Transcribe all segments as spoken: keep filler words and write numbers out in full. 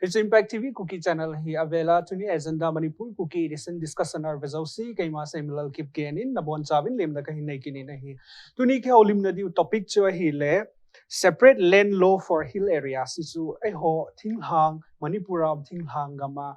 Hiche Impact T V Kuki Channel hi avela tuni Agenda Manipur Kuki Edition discussion a vejouse keima Samuel Kipgen in nabonchauvin lemna kahin nei kit in ahi. Tuni kihoulimna diu topic chu ahile separate land law for hill areas. Hichu eiho thinglhang Manipur a um thinglhang gam a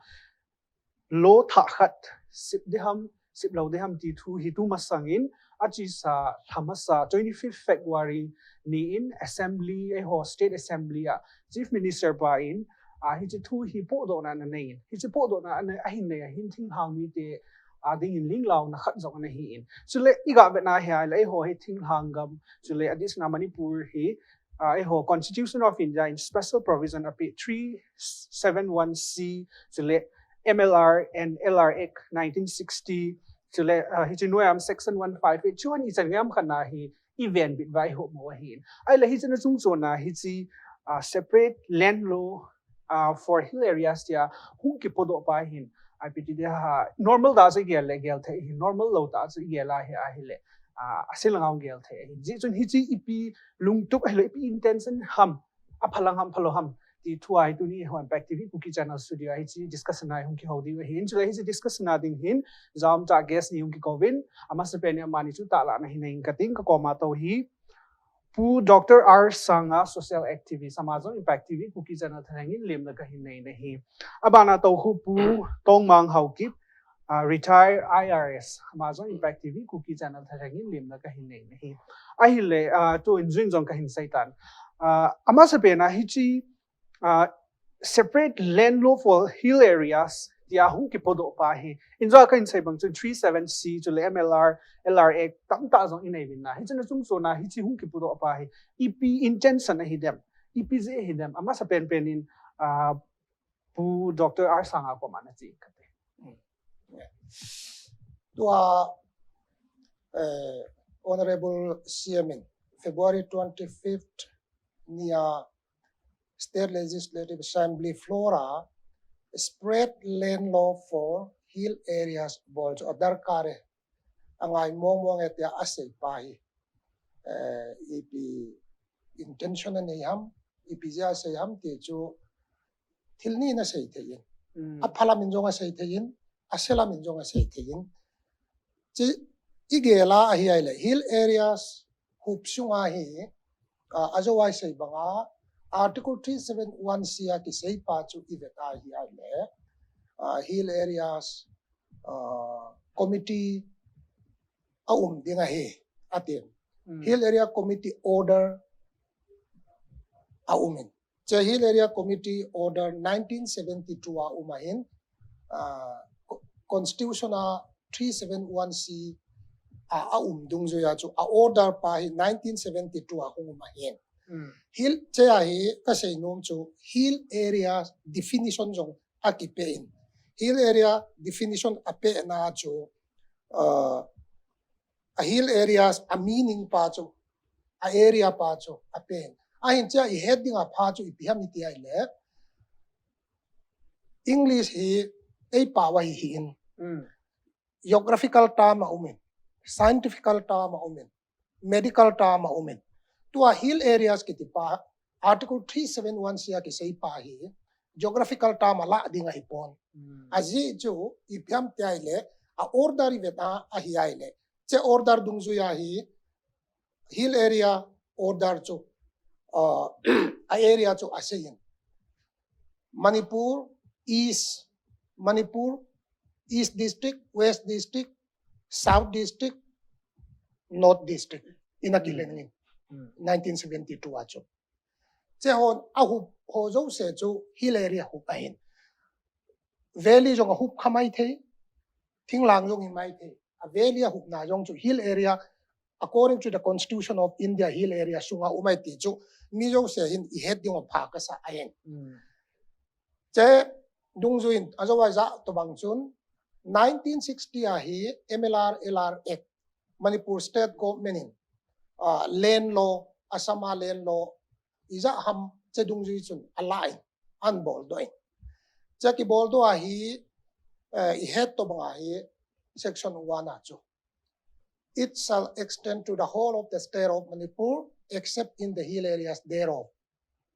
law thah khat sep ding ham, sep lou ding ham ti thu hi tumasang in achesa lhamasa twenty-fifth February ni in Assembly, eiho State Assembly a Chief Minister pa in, a, hiche thu hi pohdohna ana nei in. Hiche pohdohna ana, ahin nei a hin thinglhang mite a dingin linglauna khat jong ana hi in. Chule iga vetna hi ahile eiho hi thinglhang gam, chule adehsetna Manipur hi, a, eiho Constitution of India in special provision apeh three seven one C, chule M L R and L R Act nineteen sixty, chule, a, hiche noiya um section one five eight, chuan ichan ngam khat na hi iven bit uva ihop mo ahin. Ahile hiche na chungchona hiche, a, separate land law, a, for hill areas tia hung kipodoh pa hin, ipi ti ding ham, normal tah chu igel le gel thei ahin, normal lou tah chu igel a hi ahile, a, aselang a hung gel thei ahin. Hijeh chun hiche ipi lungtup ahilou ipi intention ham, aphalang ham, phalou ham ti thu a hi tuni eiho Impact T V Kuki Channel studio a hiche discussion a hi hung kihou diu ahin. Chule hiche discussion a ding hin jaumtah guest ni hung kikouvin, amasapen in amani chu tahlanna hin nei inge kating, kakoma tou hi Pu Doctor R Sanga, social activist, ama jong Impact T V Kuki Channel thalheng in lemna kahin nei in ahi. Abana tou khu Pu Tongmang Haokip, a, retired I R S, ama jong Impact T V Kuki Channel thalheng in lemna kahin nei in ahi. Ahile, a, tun jui in jong kahin seitan. A, amasapen a hiche, a, separate land law for hill areas tia hung kipodoh pa hi. Injo kahin sei bang chun three seven C chule M L R, L R Act tamtah jong inei uvin ahi. Hiche na chungchona hiche hung kipodoh pa hi ipi intention ahi dem, ipi jeh ahi dem, amasapen pen in, a, Pu Doctor R Sanga koma nache inge kate. Tua, eh, Honorable C M in February twenty-fifth nia State Legislative Assembly floor a separate land law for hill areas bol chu adarkar e, angai mong mong e tia asei pa hi, eh, ipi intention anei ham, ipi jeh a asei ham ti chu thil ni in asei thei in. Mm. Aphalam in jong asei thei in, aselam in jong asei thei in. Hiche igel a ahi ahile hill areas huop sunga hi, a, ajou a isei banga Article three seven one C a kisei pa chu ivet a ahi ahile, a, hill areas, a, committee aum ding ahi, atin. Mm. Hill Area Committee order aum in. Hiche Hill Area Committee order nineteen seventy-two a um ahin, a, co-, constitution a three seven one C a, aum dungjuia chu a order pa hi nineteen seventy-two a hung um ahin. Mm. Hill, hichea hi kasei nom chu hill area definition jong akipe in. Hill area definition apehna chu, a, a hill areas a meaning pa chu, a area pa chu apen. Ahin hichea ihet dinga pha chu ipi ham iti ahile, English hi eipao ahi hih in. Mm. Geographical term aum in, scientifical term aum in, medical term aum in. Tua hill areas kiti pa, Article three seven one C a kisei pa hi geographical term alah ding ahipon. Mm. Ajeh chu ipi ham iti ahile, a order ivet a ahi ahile, hiche order dungjuia hi hill area order chu, a, a area chu asei in. Manipur East, Manipur East District, West District, South District, North District ina kileng in. Mm. Nineteen seventy-two a chu. Hiche hon ahup ho jouse chu hill area hup ahin. Valley jong ahup kha maithei, thinglhang jong hi maithei. A valley ahupna jong chu hill area, according to the Constitution of India, hill area sunga um ahi ti chu mi jouse hin ihet diu apha kasa ahin. Mm. Hiche dungjuiin ajou a ijat tobang chun nineteen sixty a hi M L R L R Act, Manipur State Government in, a, land law, Assam a land law, ijat ham hiche dungjui chun alah in, ahin boldoh in. Chea kibol doh a hi, eh, i het to banga hi section one a chu. It shall extend to the whole of the state of Manipur except in the hill areas thereof.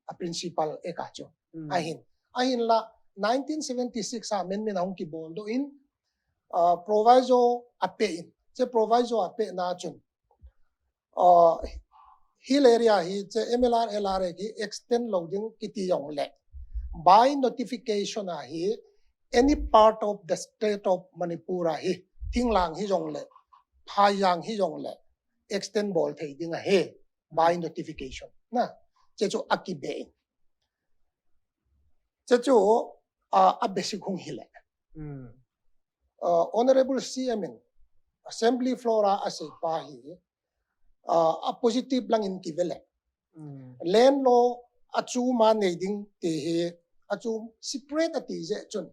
A principal act a chu. Hmm. Ahin. Ahinla nineteen seventy-six a amendment ahung kibol doh in, uh, proviso ape in. Chea proviso ape na chun. Uh, hill area hi chea M L R, L R A hi extend lou ding kiti jongle. By notification a hi any part of the state of Manipur a hi, thinglhang hijongle, phaijang hijongle, extend bol thei ding ahi, by notification. Na, chea chu akibe in. Chea chu, uh, a basic hung hile. Hmm. Uh, Honorable C M in Assembly floor a asei pa hi, uh, a positive lang in kivele. Hmm. Land law a chu ma nei ding ti hi, a chu separate ati jeh chun.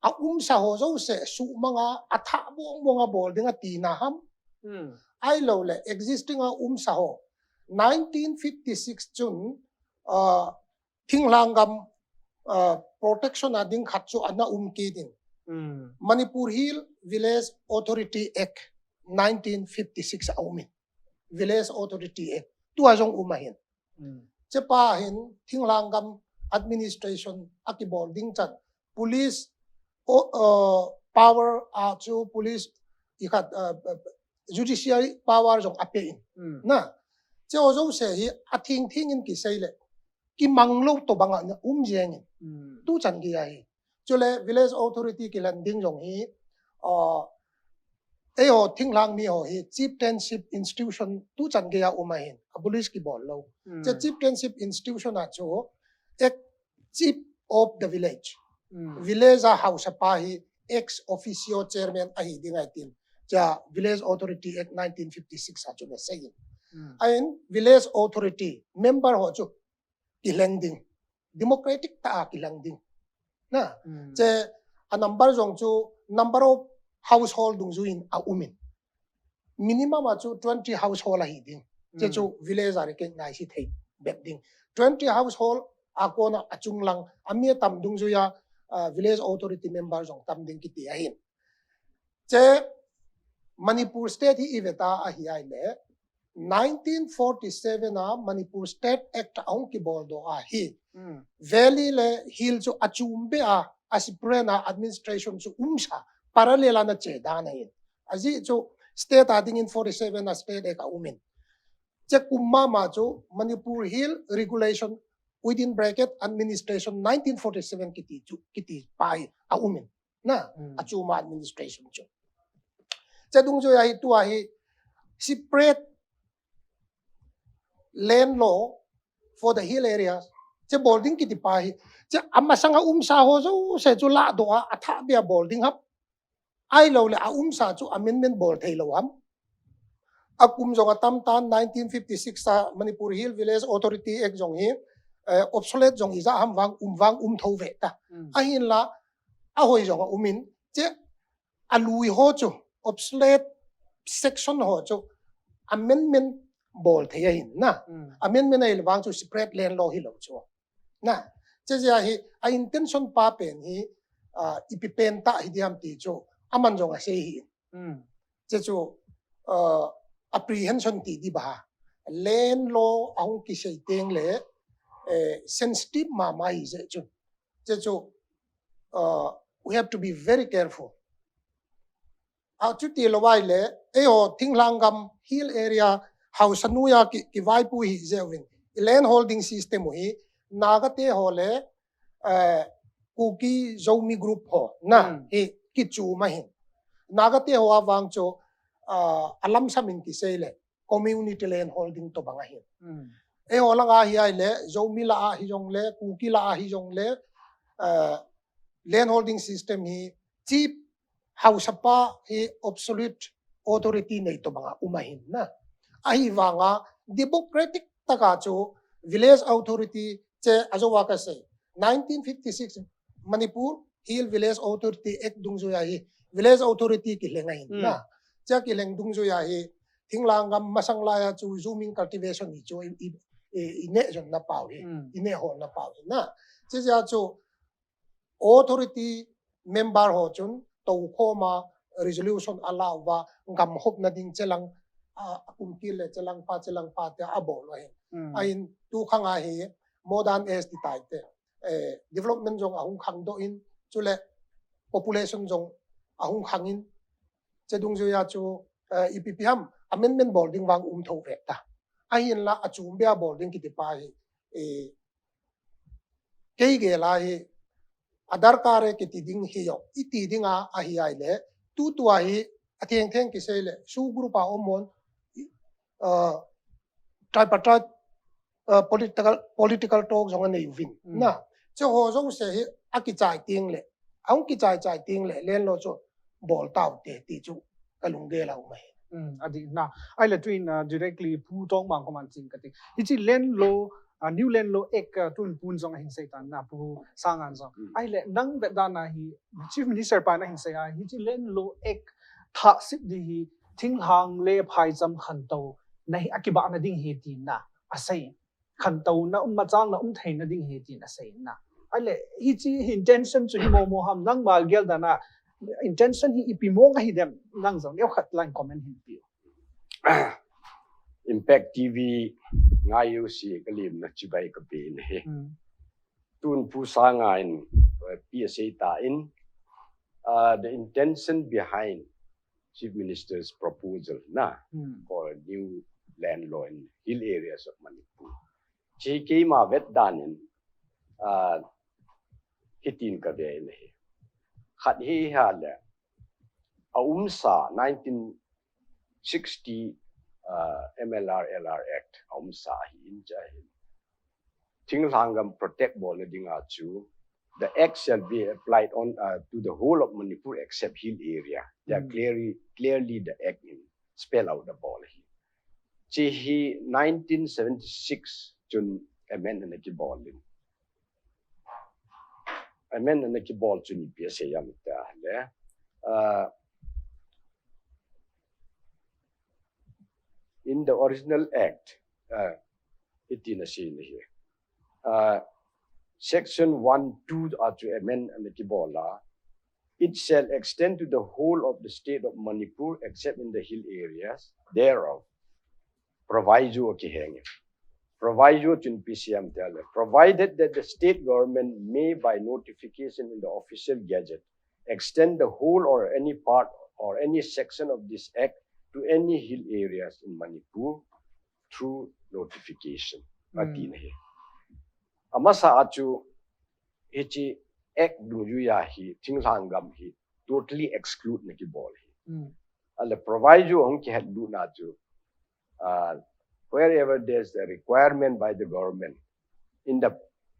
A umsa ho jouse suhmanga, a thah bong bonga bol ding ati na ham. Hmm. Ahilouleh existing a umsa ho. Nineteen fifty-six chun, uh, thinglhang gam, uh, protection a ding khat chu ana um kit in. Hmm. Manipur Hill Village Authority Act nineteen fifty-six a um in. Village Authority Act. Tua jong um ahin. Hmm. Chea pa hin thinglhang gam administration a kibol ding chan. Police, o-, uh, power a chu police i khat, uh, uh, judiciary power jong ape in. Hmm. Na, chea ho jouse hi athing thing in kisei le, kimang lou to banga na um jeng in. Hmm. Tu chan gei ahi. Chule village authority kilhen ding jong hi, uh, eiho thinglhang mi ho hi chieftainship institution tu chan gei a um ahin, abolish kibol lou. Hmm. Chea chieftainship institution a chu ex-, chief of the village. Hmm. Village a haosa pa hi ex officio chairman ahi ding ahi tin. Chea Village Authority Act nineteen fifty-six a chu ana sei in. Hmm. Ahin village authority member ho chu kilheng ding. Democratic tah a kilheng ding. Na, hmm, chea a number jong chu number of household dungjuiyin a um in. Minimum a chu twenty household ahi ding. Chea chu, hmm, village a recognize hi thei bep ding. Twenty household a kona achung lang, ami atam dungjuiya, uh, village authority member jong tam ding kiti ahin. Chea Manipur State hi i veta ahi ahile, nineteen forty-seven a Manipur State Act ahung kibol doh a hi. Hmm. Valley le hill chu achum be a, a separate a administration chu umsa, parallel a ana che dan ahin. Ajeh chu state a dingin forty-seven a State Act a um in. Chea kum mama chu Manipur Hill Regulation, within bracket, Administration nineteen forty-seven kiti chu, kiti pa hi a um in. Na, hmm, achuma administration chu. Chea dungjuiya hi tua hi separate land law for the hill areas. Chea bol ding kiti pa hi. Chea amasanga umsa ho jouse chu ladoh a, athah be a bol ding ham. Ahilouleh a umsa chu amendment bol thei lou ham. Akum jong atam tan, nineteen fifty-six a Manipur Hill Village Authority Act jong hi, eh, obsolete jong hija ham vang um vang um tho ve ta. Hmm. Ahinla, ahoi jong a um in, chea alui ho chu, obsolete section ho chu, amendment bol thei ahin na. Hmm. Amendment ahile vang chu separate land law hilou chu. Na, chea jeh a hi, a intention pa pen hi, ah, ipi pen tah hi diam ti chu, aman jong asei hi. Hmm. Chea chu, uh, apprehension ti di ba. Land law ahung kisei teng le, eh, sensitive mama hi jeh chu. Chea chu, uh, we have to be very careful. Achuti lou ahile, eiho thinglhang gam hill area haosa noiya ki, kivaipu hi jeh uvin. I land holding system u hi, Naga te ho le, eh, Kuki Zomi group ho, na, hmm, hi kichum ahin. Naga te ho a vang chu, ah, alamsam in kisei le, community land holding to bang ahin. Hmm. Eiho lang a hi ahile, Zomi lah a hi jongle, Kuki lah a hi jongle, eh, land holding system hi chief haosa pa hi absolute authority nei to banga um ahin na. Ahivanga democratic tah a chu village authority chea ajou a kasei. Nineteen fifty-six Manipur Hill Village Authority Act dungjuiya hi village authority kilheng ahin na. Hmm. Chea kilheng dungjuiya hi thinglhang gam masang laiya chu zooming cultivation hi chu i, i, i, i neh jonna pau hi. Hmm. I neh holna pau hi na. Chea chu Authority member ho chun tokhom a resolution a la uva, gam hopna ding chelang, a, a kumkil le chelang pa, chelang pa te a bol u ahin. Mm. Ahin tu khang a hi modern age ti tai te. Eh, development jong ahung khang doh in, chule population jong ahung khang in, che dungjuia chu, eh, ipi ipi ham amendment bol ding vang um tho ve ta. Ahinla achum bia bol ding kiti pa hi, eh, kei gel a hi, a darkar e kiti ding hi jong, iti ding a, ahi ai le, tutua hi, atheng theng kisei le, SoO group a om mon, uh, tripartite, uh, political, political talk jong anei uvin. Mm. Na, che ho jouse hi, akichai ting le, ahung kichai chai ting le, landlord chu bol tau te, ti chu, ka lunggel a um ahi. Mm, adih na. Ahile tuin, uh, directly Pu Tongmang koman ching kati. Hiche landlord, uh, new landlord act, uh, tun pun jong ahin sei tan na, Pu Sangan jong. Mm. Ahile nang vet dan a hi, Chief Minister pan ahin sei a, hiche landlord act thah sip di hi, thinglhang le phaicham khantou, na hi akibahna ding hi ti na, asei. Khantouna um, machalna um theina ding hi tin asei na. Ahile, hiche hi intention chu hi mo mo ham, nangma gel dan a, intention hi ipi mong ahi dem, nang jong neokhat lang comment hin peh u. Impact T V ngai u si ka lim na chibai ka pe ni hi. Mm. Tun Pu Sanga in, eh, P S A ta in, uh, the intention behind Chief Minister's proposal na Mm. for a new land law in hill areas of Manipur. Chi keima vet dan in, uh, hitin ka ve ni hi. Khat hi ha le, a umsa nineteen sixty, uh, M L R L R Act a umsa hi in cha hi. Thinglhang gam protect bol na ding a chu, the act shall be applied on, uh, to the whole of Manipur except hill area. They are Mm. clearly, clearly the act in spell out the bol hi. Chi hi nineteen seventy-six chun amend ana kibol in. Amend ana kibol chun ipi asei ham tia le. Uh, in the original act, uh, hitin asei ni hi. Uh, section one two a chu amend ana kibol a. It shall extend to the whole of the state of Manipur except in the hill areas thereof. Proviso akiheng e. Proviso chun ipi asei ham tia le. Provided that the state government may by notification in the official gazette extend the whole or any part or any section of this act to any hill areas in Manipur through notification. Mm. Ati na hi. Amasa a chu hiche act dungjuia hi thinglhang gam hi totally exclude na kibol hi. Mm. Ahile proviso hung kihet lut na chu, uh, wherever there's a requirement by the government in the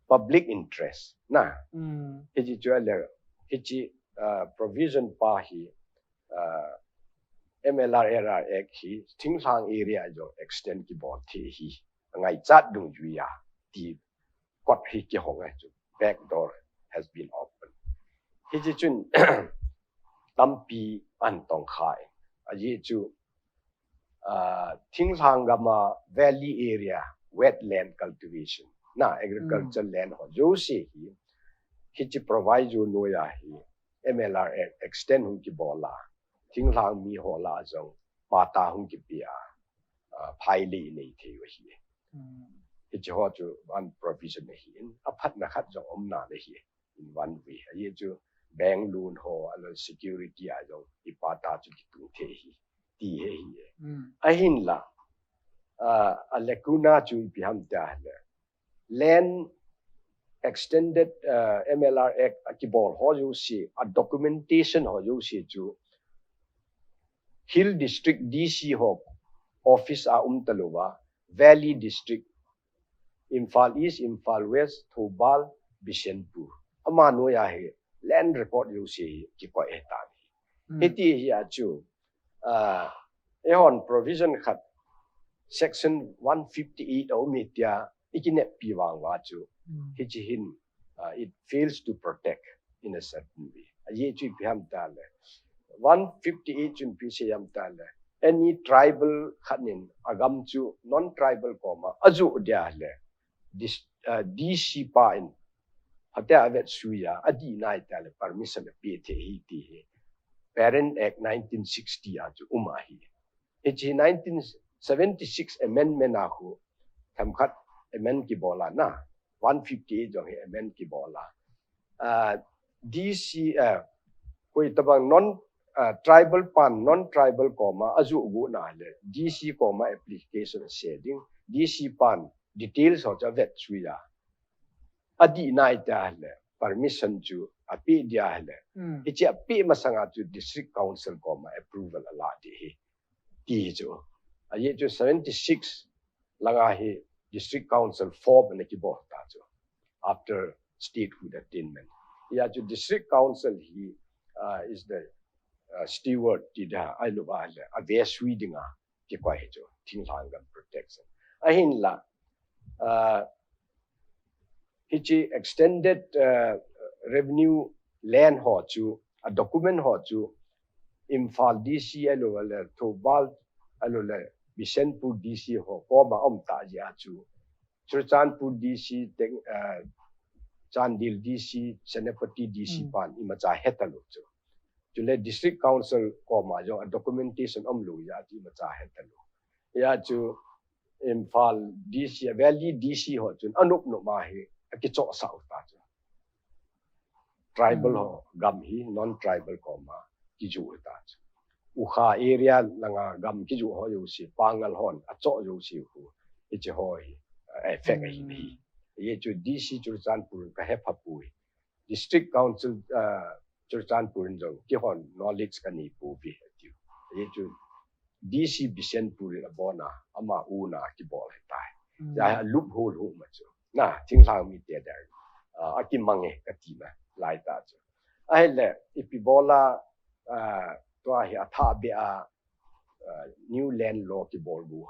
public interest na, Mm. hiche chu ahile, hiche, uh, provision pa hi, uh, M L R L R Act hi thinglhang area jong extend kibol thei hi angaichat dungjuia ti kot hi kihong e chu, back door has been opened. Hiche chun tampi ahin tongkha e. Ajeh chu, uh, thinglhang gam a valley area, wetland cultivation na, agriculture land ho jouse hi, hiche proviso noiya hi M L R Act extend hung kibol a, thinglhang mi ho lah a jong patta hung kipe a, uh, phailei inei thei u ahi. Mm. Hiche ho chu one provision ahi in, aphatna khat jong umna ahi in one way. Ajeh chu bank loan ho, ahilou le security a jong i patta chu kitung thei hi, ti hi ahi. Mm. Ahinla, uh, a lacuna chu ipi ham tia le, land extended, uh, M L R Act a kibol ho jouse, a documentation ho jouse chu Hill District D C ho office a um talouva, Valley District, Imphal East, Imphal West, Thoubal, Bishnupur, ama noiya hi land record jouse hi kikoi ahitan. Mm. Hiti hi a chu, uh, eihon provision khat, section one fifty-eight a um e tia i kineppi vang uva chu, Mm. hiche hin, uh, it fails to protect in a certain way. Ajeh chu ipi ham tia le, one fifty-eight chun ipi asei ham tia le, any tribal khat in agam chu non-tribal koma ajoh dia le, dis-, uh, D C pa in Atia avet sui a, adih nai tia le permission ape thei ahi ti hi Parent Act nineteen sixty a chu um ahi. Hiche nineteen seventy-six amendment a khu themkhat amend kibol a na, one fifty-eight jong hi amend kibol a. Ah, D C, ah, koi tabang non, ah, tribal pan non tribal koma ajoh gu na le D C koma application ase ding, D C pan details ho chu avet sui a, adih nai tia le permission chu ape dia le, Hmm. hiche ape masanga chu district council koma approval ala ding ahi ti hi chu. Ajeh chu seventy-six langa hi district council form ana kibol ta chu, after statehood attainment. Hia chu district council hi, uh, is the, uh, steward ti da, ahilouva le avesui dinga kikoi hi chu, thinglhang gam protection. Ahinla, uh, hiche extended, uh, revenue land ho chu, a document ho chu, Imphal D C ahilouleh Thoubal ahilouleh Bishnupur D C ho koma um ta jeh a chu, Churachandpur D C, Teng-, uh, Chandel D C, Senapati D C Hmm. pan imacha hetalou chu. Chule district council koma jong a documentation umlou jeh a chu imacha hetalou. Hia chu Imphal D C, Valley D C ho chun anop nop ma hi akichohsah u ta chu. Tribal Hmm. ho gam hi non-tribal koma kijoh u ta chu. Wokha area langa gam kijoh ho jouse, Pangal hon achoh jouse khu hiche ho hi, uh, effect ahi Hmm. hi. Hia chu D C Churachandpur ka hepha poi. District Council, uh, Churachandpur in jong keihon knowledge kanei pouve atiu. Hia chu D C Bishnupur in abona, ama u na kibol ahitai. Hmm. Hia hi loophole ho ma chu. Na, thinglhang mite dia, uh, akimang e kati nalai ta chu. Ahile, ipi bola, uh, tua hi athah beh a, uh, new land law kibol gu.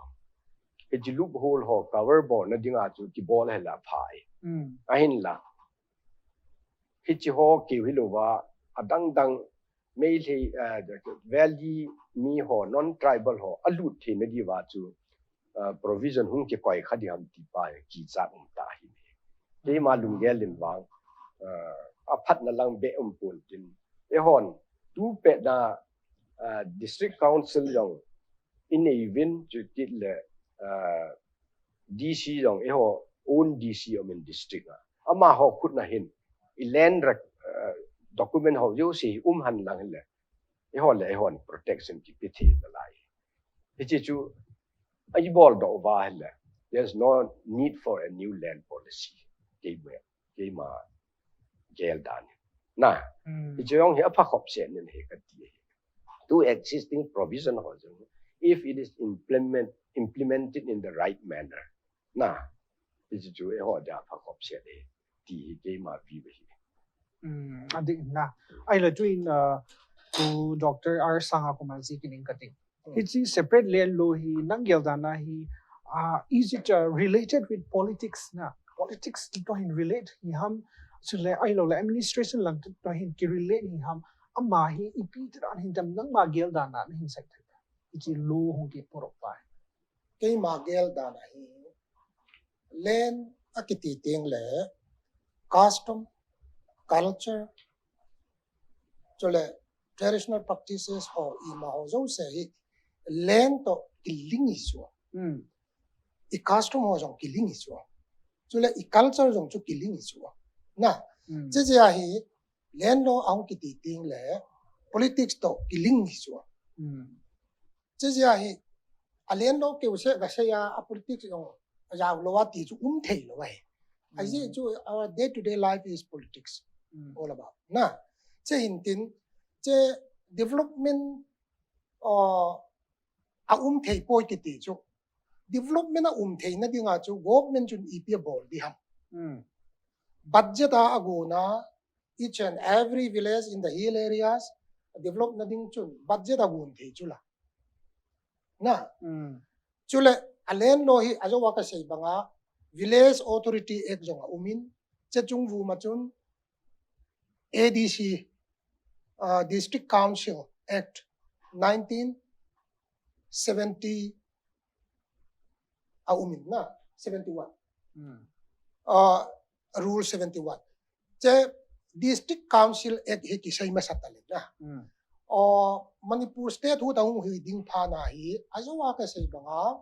Hiche loophole ho cover bolna dinga chu kibol ahile apha e. Hmm. Ahinla, hiche ho keu hilouva, adang dang Meitei, uh, Valley mi ho, non-tribal ho alut theina diuva chu, uh, provision hung kikoi kha ding ham ti pa hi kichat um ta ahi. Keima lunggel in vang, uh, aphatna lang beh um pon tin. Eihon, tu pet na, uh, district council jong inei uvin chuti le, uh, D C jong eiho own D C um in district a. Amaho khut na hin, i land rec-, uh, document ho jouse hi um hen lang hile, eiho le eihon protection kipe thei nalai. Hiche chu, a ibol doh uva hile, there's no need for a new land policy. Keima, keima gel dan. Na, Hmm. hiche jong hi apha khop seh in ahi kati ahi. Two existing provision ho jong, if it is implement, implemented in the right manner. Na, hiche chu eiho dia apha khop seh e, ti hi keima view ahi. Hmm, adih na. Ahile tuin, uh, tu Doctor R Sanga koma ji kit ing kati. Hiche separate land law hi nang gel dan a hi, uh, is it, uh, related with politics na? Politics toh hin relate hi ham? Chule ahilouleh administration lang toh hin kirelate hi ham? Ama hi ipi ti dan hin tam nangma gel dan a nahin sei thei. Hiche law hung kiphurou pa hi. Keima gel dan a hi land akiti teng le custom, culture, chule traditional practices ho, ima ho jouse hi land toh kilink ahi chu. Hmm. I custom ho jong kilink ahi chu. Chule i culture jong chu kilink ahi chu. Na, Hmm. hiche jeh a hi land law ahung kiti teng le politics toh kilink ahi chu. Hmm. Hiche jeh a hi, a land law keu seh kasei a, a politics jong ajao lou a ti chu um thei lou ahi. Ajeh chu our day to day life is politics Hmm. all about. Na, hiche hin tin, hiche development, uh, aum thei poi kiti chu. Development aum theina dinga chu government chun ipi abol ding ham? Hmm. Budget a agon a, each and every village in the hill areas develop na ding chun budget agon thei chu la. Na, Hmm. chule a land law hi ajou a kasei banga Village Authority Act jong aum in, hiche chung vum a chun A D C, uh, District Council Act nineteen seventy aum in na, seventy-one. Hmm. Uh, Rule seventy-one. Che District Council Act hi kisei masa ta le na. Hmm. O, Manipur State hu ta hung hi ding pha na hi, ajo a ka sei banga,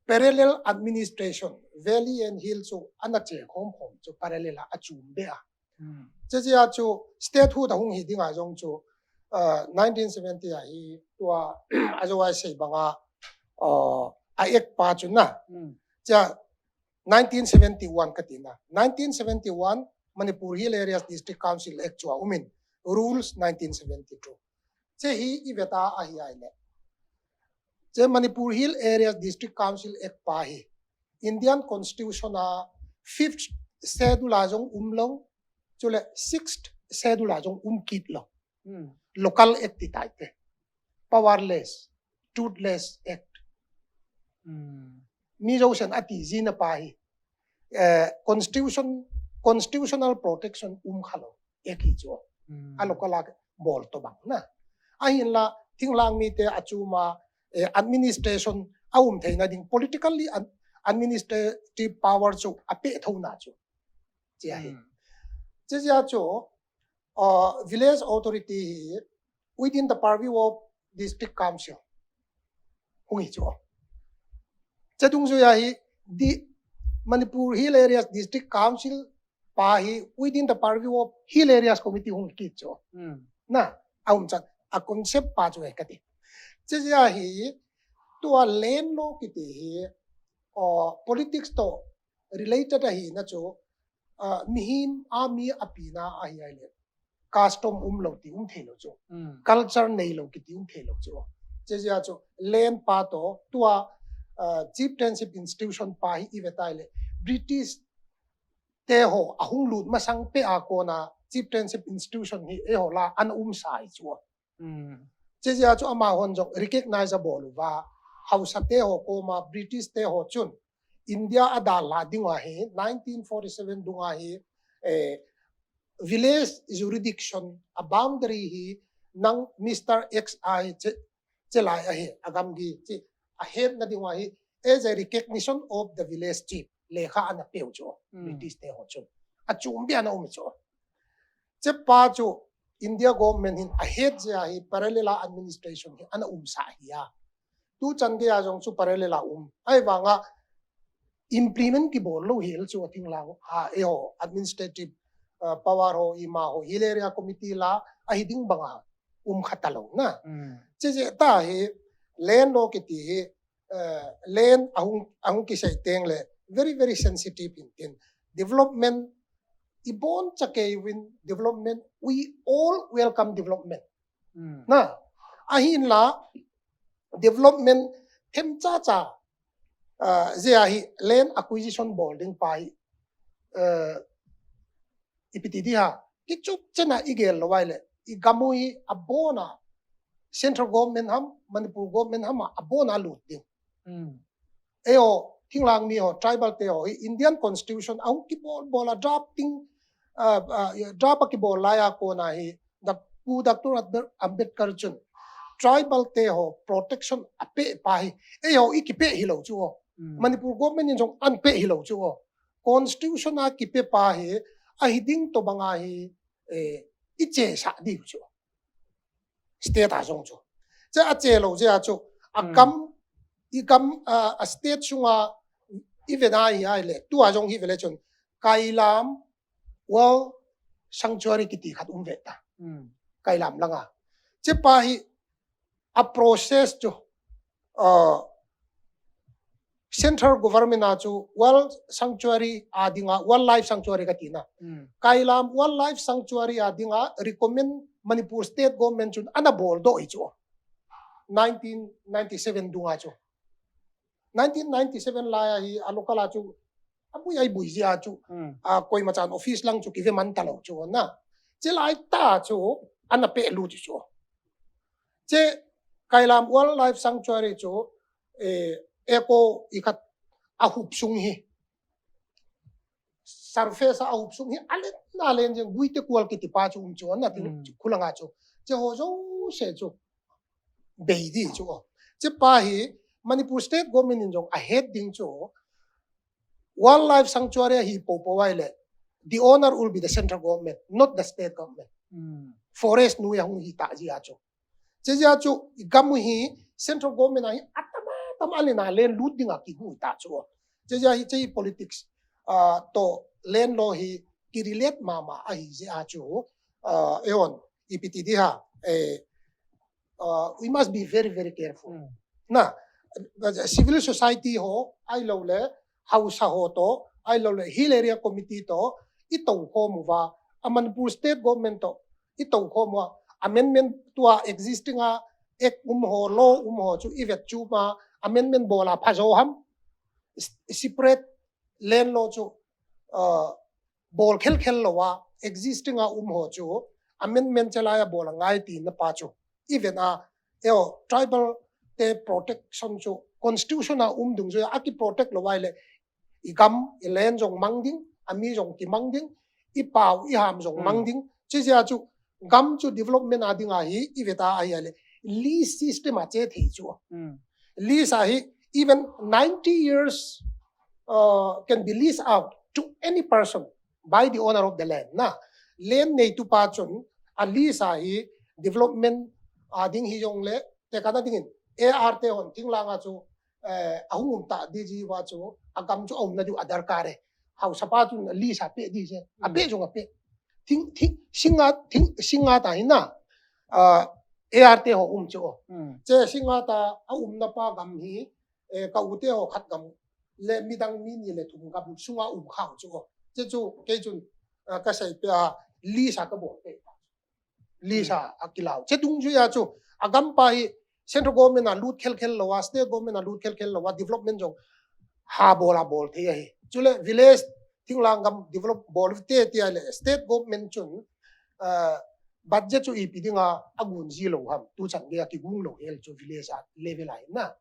parallel administration, Valley and Hill chu ana che khom khom chu parallel a, a chum be a. Hmm. Che jia chu state hu ta hung hi ding a jong chu, uh, nineteen seventy a hi tua ajo a sei banga, uh, a act pa chu na. Hmm. Cha nineteen seventy-one ka ti na. Nineteen seventy-one Manipur Hill Areas District Council Act chu a um in, rules nineteen seventy-two. Che hi i ve ta a hi ai le. Che Manipur Hill Areas District Council Act pa hi Indian Constitution a fifth schedule a jong um lo, chule sixth schedule a jong um kit lo. Hmm. Local Act ti tai te. Powerless, toothless Act. Hmm. Mi jousen a ti jina pa hi, eh, constitution, constitutional protection um kha lo Act hi chu. Hmm. A local a bol to bang na. Ahin la, thinglhang mite a chuma, eh, administration a um theina ding, politically ad-, administrative power chu a pe tho na chu. Che a hi. Hmm. Che jia chu, uh, village authority hi within the purview of district council. Hung hi chu. Che dungjuia hi di Manipur Hill Areas District Council pa hi within the purview of Hill Areas Committee hung kit chu. Hmm. Na, a um chan, a concept pa chu e ka ti. Che jia hi tua land law kiti hi, uh, politics to related a hi na chu, uh, mihem a mi a pi na a hi ai le. Custom um lo ti um thei lo chu. Hmm. Culture nei lo kiti um thei lo chu. Che jia chu land pa to tua, uh, chieftainship institution pa hi i ve tai le British te ho a hung lut masang pe a kona chieftainship institution hi eiho la ana um sa hi chu. Hmm. Che jia chu amahon jong recognize a bol uva, Hausa te ho koma British te ho chun India a dalha ding a hi nineteen forty-seven dung a hi, eh, village jurisdiction a boundary hi nang Mister X a hi che, che lai a hi a gamgi che a hetna ding a hi as a recognition of the village chief lekha ana peu chu. Hmm. British te ho chun a chum bia ana um chu. Che pa chu India government hin a het jia hi parallel a administration hi ana um sa hi a. Tu chan gei a jong chu parallel a um. Ai vanga implement kibol lo hel chu a thinglhang a eiho administrative, uh, power ho ima ho Hill Area Committee la a hi ding banga um kha ta lo na. Hmm. Che jia ta hi land law kiti hi, uh, land a hung, a hung kisei teng le very, very sensitive in tin. Development i bon cha kei uvin development, we all welcome development. Hmm. Na, ahin la development them cha cha, uh, jia hi land acquisition bol ding pa hi, uh, ipi ti di ha, kichup chena i gel lo ai le, i gam u hi a bon a, central government ham, Manipur government ham a, a bon a lut ding. Hmm. Eiho, thinglhang mi ho, tribal te ho, hi Indian Constitution a hung kibol bol a drafting, uh, uh, draft a kibol lai a kona hi, Dak-, Pu Doctor Ambed-, Ambedkar chun tribal te ho protection a pe pa hi, eiho i kipe hi lo chu o. Hmm. Manipur government in jong an pe hi lo chu o. Constitution a kipe pa hi, a hi ding to banga hi, eh, i che sa di chu. State a jong chu. Che a che lo jia chu. A, hmm, gam, i gam, a, a state sunga i ve na hi ai le. Tu a jong hi ve le chun. Kailam Wild Sanctuary kiti khat um ve ta. Hmm. Kailam langa. Che pa hi a process chu. Uh, central government a chu wild sanctuary a dinga, wildlife sanctuary ka ti na. Hmm. Kailam Wildlife Sanctuary a dinga recommend Manipur State Government chun ana bol doh hi chu. Nineteen ninety-seven dunga chu. Nineteen ninety-seven lai a hi a local a chu a bui ai bui jia chu. Hmm. A koima chan office lang chu kive man ta lo chu na. Che lai ta chu ana pe lut chu. Che Kailam Wildlife Sanctuary chu, eh, eco i khat a hup sung hi. Surface a hup sung hi a len na len jeng Guite Kual kiti pa chu um chu na ti, hmm, chu khulanga chu. Che ho jouse chu bei di chu. Che pa hi Manipur State Government in jong a het ding chu. Wildlife Sanctuary a hi po po ai le. the owner will be the central government, not the state government. Forest noiya hung hita jia chu. Chejia chu i gam u hi central government a hi atam atam a lena land lut dinga kihu ta chu. Chejia hi che politics, ah, to land law hi ki relate mama ahi jia chu, ah, eihon ipi ti di ham, eh, uh, we must be very, very careful. Na, civil society ho, ahilou le, Haosa ho to, ahilou le, Hill Area Committee to, i tou khom uva, a Manipur State Government to, i tou khom uva, amendment tua existing a, act um ho, law um ho chu, i vet chu ma, amendment bol a pha jo ham, s-, separate land law chu, uh, bol khel khel lou a, existing a um ho chu, amendment chalai a bol angai tina pa chu. Even a, eo, tribal te protection chu, constitution a um dungjuia, a ki protect lou vai le, i gam, i land jong mang ding, a mi jong ki mang ding, i pau, i ham jong mang ding. Chejia chu, gam chu development a dinga hi, i vet a ahi le, lease system a che thei chu. Lease a hi, even ninety years, uh, can be leased out to any person by the owner of the land. Na, land neitu pa chun, a lease a hi development a ding hi jong le, te kana dingin, A R te hon, thinglang a chu, eh, a hung um ta di ji va chu, a gam chu a umna diu a darkar e. Haosa pa chun lease a pe di je, a pe jong a pe. Thing, thing, singa, thing, singa ta hi na, ah, A R te ho um chu. Che singa ta a umna pa gam hi, eh, ka u te ho khat gam le midang mi ni le thum gam sunga um khau chu. Che chu, kei chun, ah, ka sei pe a, lease a ka bol pe. Lease a, a kilau. Che dungjuia chu, a gam pa hi, central government a lut khel khel lou a, state government a lut khel khel lou a, development jong ha bol a bol thei ahi. Chule village, thinglang gam develop bol te ti a le, state government chun, uh, budget chu ipi dinga a gun ji lou ham, tu chan gei a kigung lou hel chu village a level a hin na.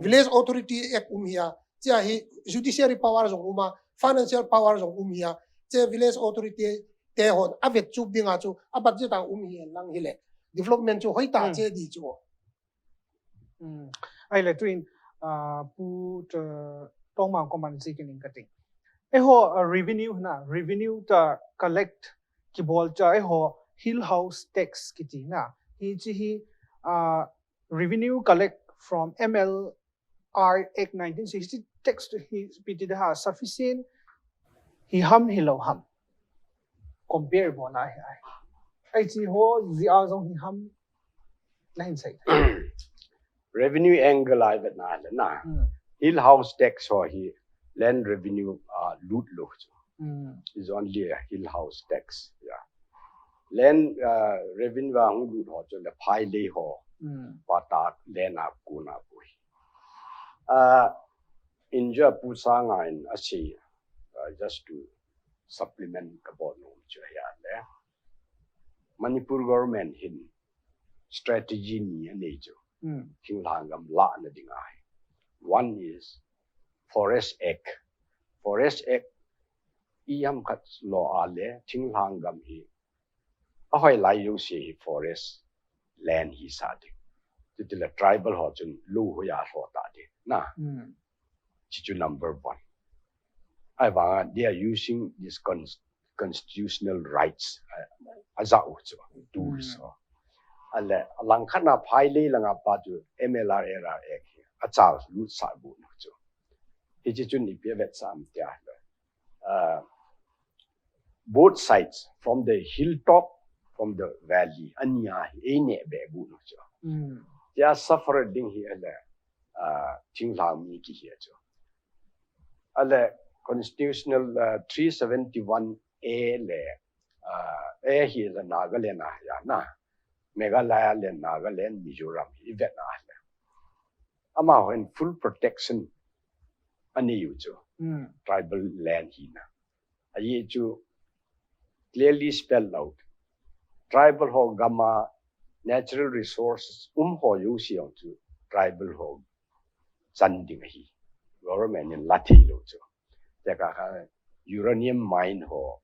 Village Authority Act um hi a, che a hi judiciary power jong um a, financial power jong um hi a, che village authority te hon a vet chup dinga chu a budget a um hi lang hi le, development chu hoi ta che di chu. Ahile tuin, ah, Pu, uh, Tongmang comment ji kin in ka ting. Eiho, uh, revenue na, revenue ta collect kibol cha, eiho, Hill House Tax kiti na. Hiche hi, uh, revenue collect from M L R Act nineteen sixty tax to hi piti da ha sufficient hi ham hi lou ham. Compare bol na hi ai. Ai chi ho ji a jong hi ham na hin sei. Revenue angle ai vet na le na. Hill House tax ho hi land revenue, uh, lut lou chu. Is only a Hill House tax. Yeah. Land, uh, revenue a hung lut ho chu le phai lei ho. Patak land a kuna pui. Uh, in ja Pu Sanga in a sei, uh, just to supplement ka bol nom chu ya le. Manipur government hin strategy ni anei chu. Thinglhang gam lahna ding ahi. One is Forest Act. Forest Act i ham khat lo a le thinglhang gam hi a hoi lai jouse hi forest land hi sa ding. Chuti le tribal ho chun lou hoi a lho ta ding. Na. Chi chu number one. Ahivanga, they are using this cons-, constitutional rights, uh, a ja u chu, tools. Ale, a langkhat na phai lei langa pa chu M L R A R Act hi a chal lut sa bu nu chu. Hichi chun ipi a vetsah am tia le. Uh, both sides, from the hilltop, from the valley, ania hi ei neh be bu nu chu. Tia suffer ding hi ale, uh, thinglhang mi kihi a chu. Ale constitutional, uh, three seventy-one A le, uh, A hi le Nagaland a ya na. Meghalaya le Nagaland, Mizoram hi vet na le. Amahon full protection anei u chu. Tribal land hi na. Ahi chu clearly spelled out. Tribal ho gam a natural resources um ho jouse jong chu tribal ho chan ding ahi. Government in la thei lou chu. Tekah kha uranium mine ho,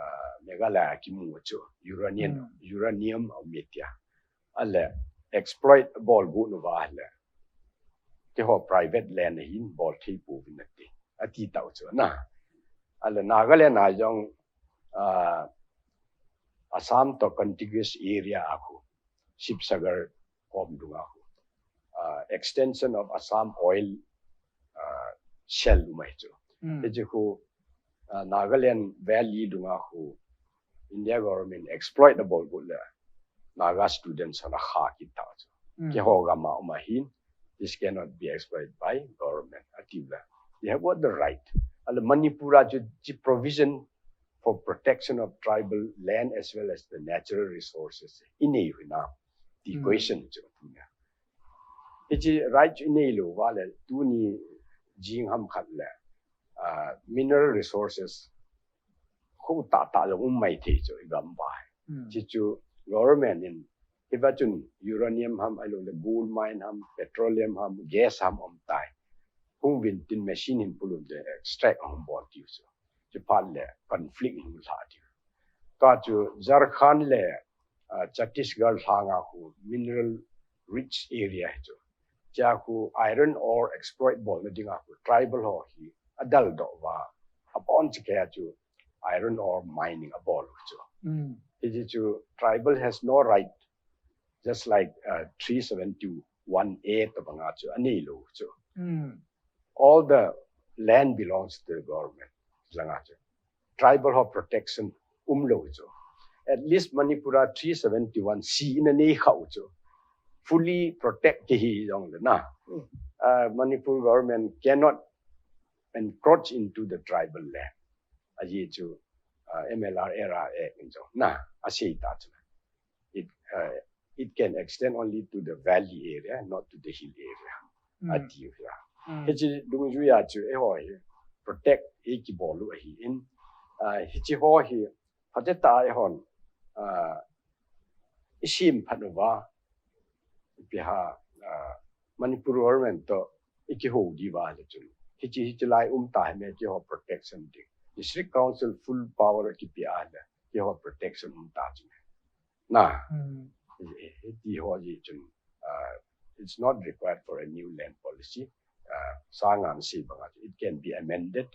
uh, Meghalaya kimu chu uranium, uranium a um e tia. Ale exploit bol bu nu va le. Keiho private land ahin bol thei pouvin ati. Ati tau chu na. Ahile Nagaland a jong, uh, Assam to contiguous area a khu, Sibsagar kom dunga khu, uh, extension of Assam oil, uh, shale um ahi chu. Hmm. Hiche khu, uh, Nagaland Valley dunga khu India government exploit abol got le Naga students hon akha kit ta chu. Hmm. Keiho gam a um ahin, this cannot be exploited by government, ati le. They have got the right. Ahile Manipur a chu, chu provision for protection of tribal land as well as the natural resources inei u hinam ti, hmm, question chu. Hiche right chu inei lou uva le tuni jing ham khat le, uh, mineral resources khu tah tah jong um mai thei chu i gam uva. Hmm. Hiche chu government in hiva chun uranium ham, ahilou le gold mine ham, petroleum ham, gas ham um tai. Hung uvin tin machine hin pulun te extract hung bol diu chu. Chuphat le conflict hung lha diu. Tua chu Jharkhand le, uh, Chhattisgarh lhanga khu mineral rich area hi chu. Chua khu iron ore exploit bolna dinga khu tribal ho hi adaldoh uva, abon chikei a chu iron ore mining abol u chu. Mm. Hiche chu tribal has no right, just like, uh, three seventy-one A tobanga chu anei lou chu. Mm. All the land belongs to the government. Langa chu tribal ho protection um lou chu. At least Manipur a three seventy-one C in anei kha u chu. Fully protect kihi jong le na. Mm. Uh, Manipur government cannot encroach into the tribal land. Ajeh chu, uh, M L R era Act in jong na, asei ta chu. It, uh, it can extend only to the valley area, not to the hill area. Mm. Ati u hi a. Mm. Hiche dungjuia chu eiho hi protect eikibol u ahin. Uh, hiche ho hi phatecha eihon, uh, isem phat uva, ipi ham, uh, Manipur government to ikihou diu va le chun, hiche, hiche lai um ta hi me, keiho protection ding. District Council full power kipeh a le keiho protection um ta chu me. Na. Hmm. Hiti ho jeh chun, uh, it's not required for a new land policy. Uh, Sangam sei banga chu, it can be amended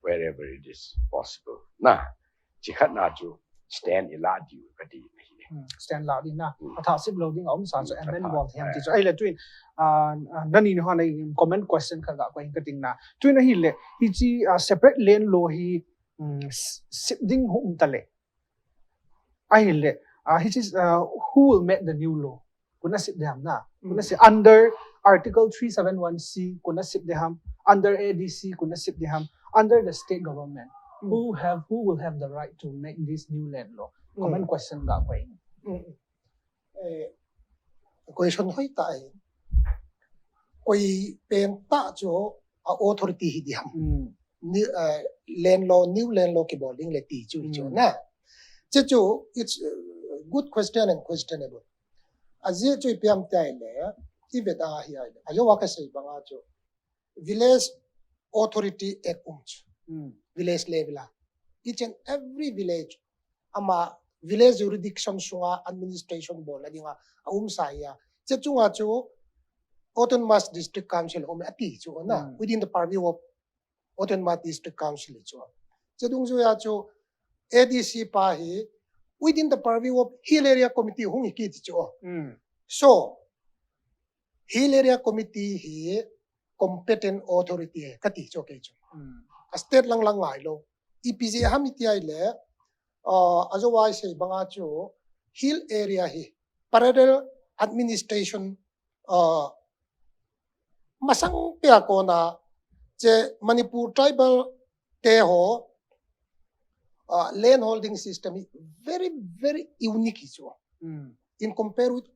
wherever it is possible. Na. Chikhat na chu stand ilah diu kati ahi. Hmm, stand lah ding na. Hmm. Athah sip lou ding a um sa chu, hmm, amend bol thei ham ti chu. Ahile tuin, ah, ah, nani ni ho na comment question khat ga koi kati na. Tuin ahile, hiche, ah, separate land law hi, hmm, s-, sip ding hung um ta le. Ahile, ah, hiche, ah, who will make the new law? Koi in asip ding ham na. Koi in, hmm, asip under Article three seven one C, koi in asip ding ham, under A D C, koi in asip ding ham, under the state government. Hmm. Who have, who will have the right to make this new land law? Comment, hmm, question ga koi. Hmm. Eh, question hoitah ahi. Koi pen tah chu a authority hi ding ham. Hmm. Ni, eh, land law, new land law kibol ding le ti chu, hmm, chu na. Chu chu, it's a good question and questionable. Ajeh chu ipi ham ti ahile, ivet a hi ahile, ajeh a kasei banga chu Village Authority Act um chu. Hmm. Village level a. Each and every village, ama village jurisdiction sunga administration bolna dinga aum sa ahi a. Chu chunga chu Autonomous District Council um ati chu na. Hmm. Within the purview of Autonomous District Council chu. Chu dungjuia chu A D C pa hi within the purview of Hill Area Committee hung hi kiti chu. Hmm. So, Hill Area Committee hi competent authority ahi kati chu kei chu. Hmm. A state lang lang ngailou. Ipi jeh ham iti ahile, uh, ajeh a isei banga chu Hill Area hi parallel administration, uh, masang pia kona, che Manipur tribal te ho, uh, land holding system hi very, very unique hi chu. Hmm. In compare with